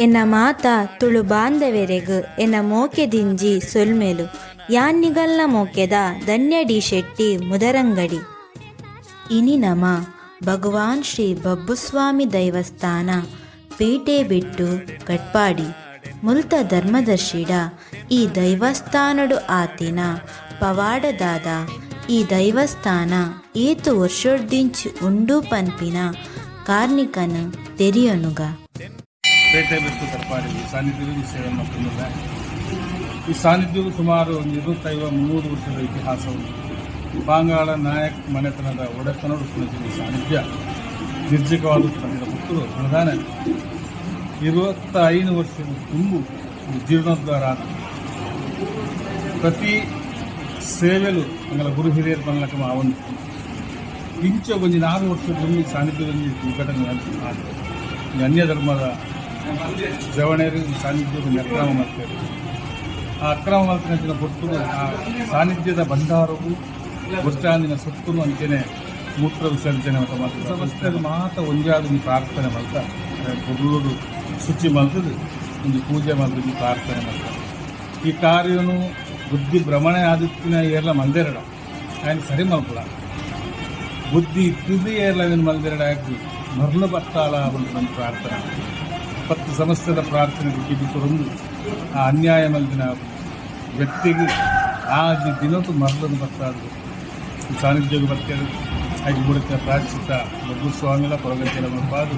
ಎನ್ನ ಮಾತ ತುಳು ಬಾಂಧವೆರೆಗ್ ಎನ್ನ ಮೋಕೆದಿಂಜಿ ಸೊಲ್ಮೆಲು ಯಾನ್ ನಿಗಲ್ನ ಮೋಕೆದ ಧನ್ಯ ಡಿ ಶೆಟ್ಟಿ ಮುದರಂಗಡಿ. ಇನಿ ನಮ ಭಗವಾನ್ ಶ್ರೀ ಬಬ್ಬುಸ್ವಾಮಿ ದೈವಸ್ಥಾನ ಪೇಟೆ ಬಿಟ್ಟು ಕಟ್ಪಾಡಿ ಮುಲ್ತ ಧರ್ಮದರ್ಶಿಡ ಈ ದೈವಸ್ಥಾನಡು ಆತಿನ ಪವಾಡದಾದ ಈ ದೈವಸ್ಥಾನ ಏತ್ ವರ್ಷೊಡ್ದಿಂಚಿ ಉಂಡು ಪನ್ಪಿನ ಕಾರ್ನಿಕನ್ ತೆರಿಯೊನುಗ. ಪೇಟೆ ಬಿಟ್ಟು ಕಟ್ಪಾಡಿ ಈ ಸಾನ್ನಿಧ್ಯವು ಸೇವೆ ಮತ್ತೊಂದಿಲ್ಲ. ಈ ಸಾನ್ನಿಧ್ಯವು ಸುಮಾರು ಒಂದು 250-300 ವರ್ಷದ ಇತಿಹಾಸ ಉಂಟು. ಪಾಂಗಾಳ ನಾಯಕ್ ಮನೆತನದ ಒಡೆತನಡು ಈ ಸಾನ್ನಿಧ್ಯ ನಿರ್ಜಿಕವಾದ ಪುತ್ತೂರು ಅನುದಾನ 25 ವರ್ಷದ ತುಂಬು ಜೀರ್ಣೋದ್ಧಾರ ಆದ. ಪ್ರತಿ ಸೇವೆಲು ಅಂಗಲ ಗುರು ಹಿರಿಯರು ಪನ್ಲಕ ಒಂದು ಇಂಚ ಒಂಜಿ 4 ವರ್ಷದ ಈ ಸಾನ್ನಿಧ್ಯದಲ್ಲಿ ದುರ್ಘಟನೆ ಆದ. ಈ ಅನ್ಯ ಧರ್ಮದ ಜವಣೆಯರು ಈ ಸಾನ್ನಿಧ್ಯದ ಅಕ್ರಮ ಮಾಡ್ತಾರೆ. ಆ ಅಕ್ರಮ ಮಲ್ತಿನ ಪೊಟ್ಟು ಆ ಸಾನ್ನಿಧ್ಯದ ಭಂಡಾರವು ಬಸ್ಟ್ಯಾಂಡಿನ ಸುತ್ತಲೂ ಅಂಚೆನೆ ಮೂತ್ರ ವಿಸರ್ಜನೆ ಅಂತ ಮಾಡ್ತಾರೆ. ಸಮಸ್ಯೆ ಮಾತ ಒಂಜಾದ ಒಂಜಿ ಪ್ರಾರ್ಥನೆ ಮಲ್ತ ಪೊರ್ಲುಡು ಶುಚಿ ಮಲ್ತದು ಒಂಜಿ ಪೂಜೆ ಮಲ್ತದು ಪ್ರಾರ್ಥನೆ ಮಲ್ತ. ಈ ಕಾರ್ಯನು ಬುದ್ಧಿ ಭ್ರಮಣೆ ಆದಿತ್ತಿನ ಏರ್ಲ ಮಲ್ದೆರಡ ఆయన ಸರಿ ಮಲ್ಪುಲ. ಬುದ್ಧಿ ಇತ್ತಿದ್ದು ಏರ್ಲ ಅವೇನು ಮಲ್ದೆರಡ ಆಗಿ ಮರ್ಲು ಬತ್ತಾಲ ಅಂತ ನಮ್ಮ ಪ್ರಾರ್ಥನೆ. 10 ಸಮಸ್ಯೆದ ಪ್ರಾರ್ಥನೆ ಬಿಟ್ಟು ಆ ಅನ್ಯಾಯ ಮಲ್ದಿನ ವ್ಯಕ್ತಿಗೆ ಆ ದಿನತ್ತು ಮರಳನ್ನು ಬರ್ತಾದ್ರು ಈ ಸಾನ್ನಿಧ್ಯಕ್ಕೆ ಬರ್ತಾರೆ. ಹಾಗೆ ಬುಡಕ್ಕೆ ಪ್ರಾಶ್ಚಿತ್ತ ಸ್ವಾಮಿಲ ಕೊರಗಜ್ಜಲ ಪಾದು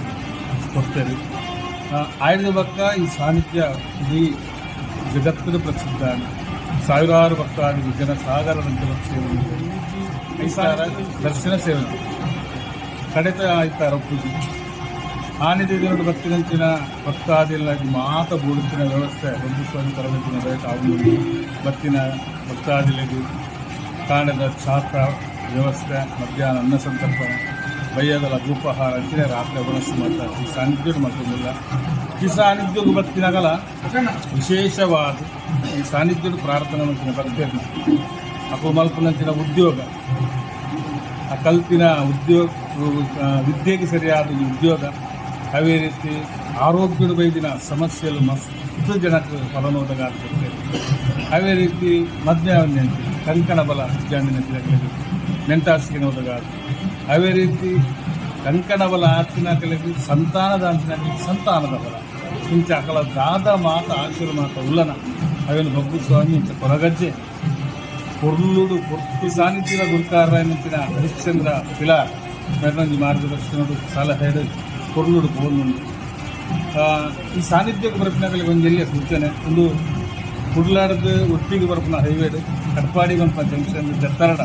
ಕೊಡ್ತಾರೆ. ಆಯ್ದ ಬಕ್ಕ ಈ ಸಾನ್ನಿಧ್ಯ ಇಡೀ ಜಗತ್ತಿನ ಪ್ರಸಿದ್ಧ. ಸಾವಿರಾರು ಭಕ್ತಾದಿ ಜನ ಸಾಗರದಂತೆ ಸೇವೆ ಐಸಾರ ದರ್ಶನ ಸೇವೆ ಕಡೆತ ಆಯ್ತಾರ ಪೂಜೆ ಆನಿದ ದಿನದ ಭಕ್ತಿನಂಚಿನ ಭಕ್ತಾದಿಗಳಾಗಿ ಮಾತ ಬೂಡುತ್ತಿನ ವ್ಯವಸ್ಥೆ ಒಂದು ಸ್ವಾಮಿ ತರಬೇತಿನ ಬೇಕಾಗುವುದು. ಬತ್ತಿನ ಭಕ್ತಾದಿಗಳಿಗೆ ಕಾಣದ ಛಾತ್ರ ವ್ಯವಸ್ಥೆ, ಮಧ್ಯಾಹ್ನ ಅನ್ನ ಸಂತರ್ಪಣೆ, ಬಯ್ಯದಲ ಧೂಪಹಾರ ಅಂಚಿನ ರಾತ್ರಿ ಮನಸ್ಸು ಮಾಡ್ತಾರೆ. ಈ ಸಾನ್ನಿಧ್ಯ ಮತ್ತೊಂದಿಲ್ಲ. ಈ ಸಾನ್ನಿಧ್ಯಕ್ಕೆ ಬತ್ತಿನಗಲ ವಿಶೇಷವಾದ ಈ ಸಾನ್ನಿಧ್ಯದ ಪ್ರಾರ್ಥನೆ ಮಂತಿನ ಭಕ್ತಿಯನ್ನ ಅಕು ಮಲ್ಪುನಂಚಿನ ಉದ್ಯೋಗ, ಆ ಕಲ್ತಿನ ಉದ್ಯೋಗ, ವಿದ್ಯೆಗೆ ಸರಿಯಾದ ಈ ಉದ್ಯೋಗ, ಅದೇ ರೀತಿ ಆರೋಗ್ಯದ ಬೈದಿನ ಸಮಸ್ಯೆಗಳು ಮಸ್ತ್ ಜನಕ್ಕೆ ಫಲನೋದಕ ಆಗ್ತದೆ. ಅದೇ ರೀತಿ ಮದ್ಯ ಕಂಕಣ ಬಲ ಜಾಮಿನ ನೆಂಟಾಸಿಗೆ ನೋದಾಗ, ಅದೇ ರೀತಿ ಕಂಕಣ ಬಲ ಆತಿನ ಕಲೆಗೆ ಸಂತಾನದ ಅಂತಿನ ಸಂತಾನದ ಬಲ ಇಂಚ ಅಕಲ ದಾದ ಮಾತ ಆಶೀರ್ವಾದ ಮಾತ ಉಲ್ಲನ ಅವೇನು ಬಬ್ಬು ಸ್ವಾಮಿ ಇಂಚ ಕೊರಗಜ್ಜೆ ಪೊರ್ಲುಡು ಪೊರ್ತು ಸಾನ್ನಿಧ್ಯದ ಗುರುಕಾರ ಹರಿಶ್ಚಂದ್ರ ಪಿಲಾರ್ ಮೆರನಂಜಿ ಮಾರ್ಗದರ್ಶನಡು ಸಲಹೆ ಪೊರ್ಲುಡು ಪೋಂದುಂಡು. ಈ ಸಾನ್ನಿಧ್ಯಕ್ಕೆ ಬರ್ಪಿನಕಲಿಗೆ ಒಂಜಿ ಎಲ್ಯ ಸೂಚನೆ. ಒಂದು ಕುಡ್ಲಾಡ್ದು ಉಡುಪಿಗೆ ಬರ್ಪುನ ಹೈವೇಡ್ ಕಟ್ಪಾಡಿ ಪನ್ಪ ಜಂಕ್ಷನ್ ಜತ್ತರಡ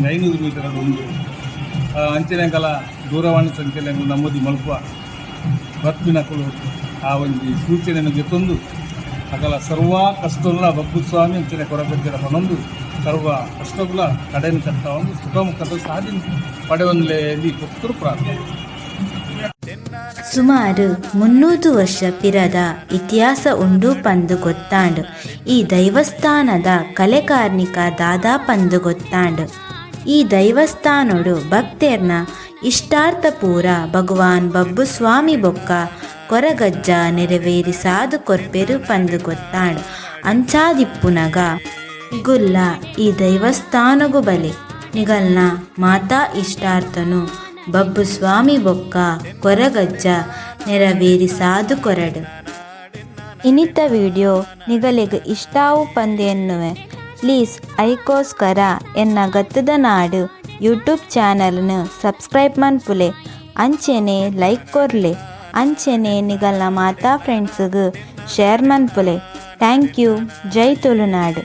500 ಮೀಟರ್ ಉಂಡು. ಅಂಚನೆ ದೂರವಾಣಿ ಸಂಖ್ಯೆ ನಮೂದಿ ಮಲ್ಪುವ. ಬರ್ಪಿನಕುಲು ಆ ಒಂಜಿ ಸೂಚನೆಯನ್ನು ಗೆತ್ತೊಂದು ಅಕಲ ಸರ್ವ ಕಷ್ಟಲ ಬಬ್ಬು ಸ್ವಾಮಿ ಅಂಚನೆ ಕೊರಗಜ್ಜರ ಪನೊಂದು ಸರ್ವ ಕಷ್ಟಗುಲ ಕಡೆಯನ್ನು ಕಟ್ಟ ಒಂದು ಸುಖಮುಖದ ಸಾಧನೆ ಪಡೆಯೊಂದ್ಲೇ ಪುತ್ತೂರು ಪ್ರಾರ್ಥನೆ. ಸುಮಾರು 300 ವರ್ಷ ಪಿರದ ಇತಿಹಾಸ ಉಂಡು ಪಂದು ಗೊತ್ತಾಂಡ್. ಈ ದೈವಸ್ಥಾನದ ಕಲೆ ಕಾರ್ನಿಕ ದಾದಾ ಪಂದು ಗೊತ್ತಾಂಡ್. ಈ ದೈವಸ್ಥಾನೋಡು ಭಕ್ತೆರ್ನ ಇಷ್ಟಾರ್ಥ ಪೂರ ಭಗವಾನ್ ಬಬ್ಬುಸ್ವಾಮಿ ಬೊಕ್ಕ ಕೊರಗಜ್ಜ ನೆರವೇರಿ ಸಾದು ಕೊರ್ಪೆರು ಪಂದು ಗೊತ್ತಾಂಡ್. ಅಂಚಾದಿಪ್ಪುನಗ ನಿಗುಲ್ಲ ಈ ದೈವಸ್ಥಾನಗು ಬಲೆ. ನಿಗಲ್ನ ಮಾತಾ ಇಷ್ಟಾರ್ಥನು ಬಬ್ಬುಸ್ವಾಮಿ ಬೊಕ್ಕ ಕೊರಗಜ್ಜ ನೆರವೇರಿ ಸಾದು ಕೊರಡು. ಇನಿತ ವಿಡಿಯೋ ನಿಗಲೆಗ್ ಇಷ್ಟಾವು ಪಂದ್ ಎನ್ನುವೆ. ಪ್ಲೀಸ್ ಐಕೋಸ್ಕರ ಎನ್ನ ಗತ್ತದ ನಾಡು ಯೂಟ್ಯೂಬ್ ಚಾನಲ್ನು ಸಬ್ಸ್ಕ್ರೈಬ್ ಮನ್ಪುಲೆ, ಅಂಚೆನೆ ಲೈಕ್ ಕೊರ್ಲೆ, ಅಂಚೆನೆ ನಿಗಲ್ನ ಮಾತಾ ಫ್ರೆಂಡ್ಸ್ಗ್ share ಮನ್ಪುಲೆ. Thank you. Jai Tulunadu.